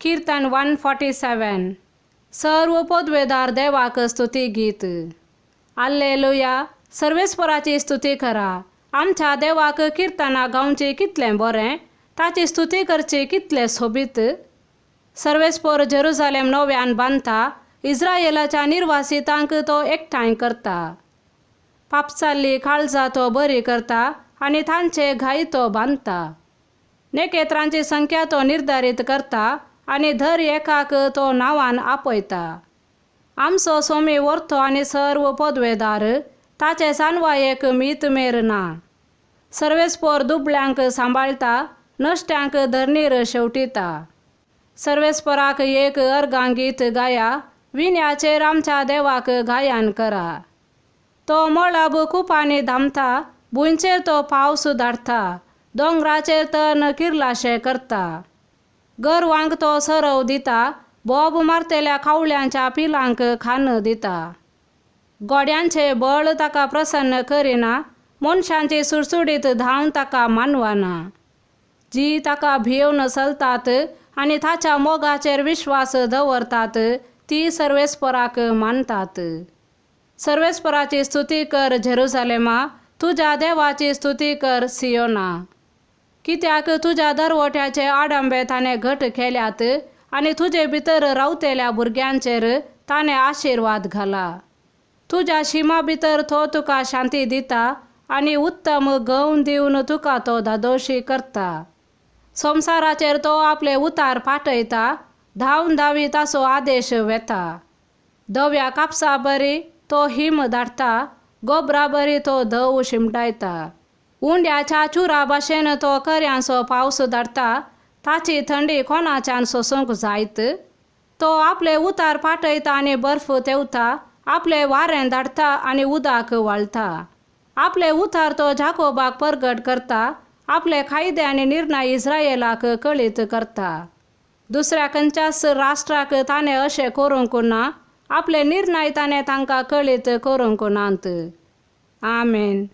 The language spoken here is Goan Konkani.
किर्तन 147. सर्व पदवेदार देवाक स्तुती गीत. आल्लेलुया. सर्वेस्पराची स्तुती करा. आमच्या देवाक किर्तनां गावची कितलें बरें, ताची स्तुती करची कितलें सोबीत. सर्वेस्पर जेरुजालेम नव्यान बांदता, इस्रायलाच्या निर्वासितांक तो एकठांय करता. पापसाल्ली काळजां तो बरी करता आनी तांचे घाय तो बांदता. नेकेत्रांची संख्या तो निर्धारीत करता आनी दर एकाक तो नांवान आपयता. आमचो सोमी वर्थो आनी सर्व पदवेदार, ताचे सानवायेक मीत मेर ना. सर्वेस्पोर दुबळ्यांक सांबाळटा, नश्ट्यांक धरणीर शेवटिता. सर्वेस्पराक एक अर्गां गीत गाया, विन्याचेर आमच्या देवाक गायन करा. तो मळब कुपांनी धांपता, भुंयचेर तो पावस धाडटा, दोंगराचेर तण किर्लाशें करता. गोरवांक तो सरव दिता, बोब मारतल्या कावळ्यांच्या पिलांक खाण दिता. गोड्यांचे बळ ताका प्रसन्न करिना, मनशांची सुडसुडीत धांव ताका मानवना. जी ताका भियोवन चलतात आनी ताच्या मोगाचेर विश्वास दवरतात ती सर्वेस्पराक मानतात. सर्वेस्पराची स्तुती कर जेरुजालेमा, तुज्या देवाची स्तुती कर सियोना. कित्याक तुज्या दरवट्याचे आडंबे ताणें घट केल्यात आनी तुजे भितर रावतल्या भुरग्यांचेर ताणें आशिर्वाद घाला. तुज्या शिमा भितर तो तुका शांती दिता आनी उत्तम गंव दिवन तुका तो धादोशी करता. संवसाराचेर तो आपले उतार पाठयता, धांवन धांवी ताचो आदेश वेता. धव्या कापसा बरी तो हिम धाडटा, गोबरा बरी तो धव शिमटायता. उंड्याच्या चुरा भाशेन तो कऱ्यांचो पावस धाडटा, ताची थंडी कोणाच्यान सोसूंक जायत. तो आपले उतार पाठयता आनी बर्फ तेवता, आपले वारें धाडटा आनी उदक वाळटा. आपले उतार तो जाकोबाक परगट करता, आपले कायदे आनी निर्णय इस्रायलाक कळीत करता. दुसऱ्या खंयच्याच राष्ट्राक ताणें अशें करूंक ना, आपले निर्णय ताणें तांकां कळीत करूंक नात. आमेन.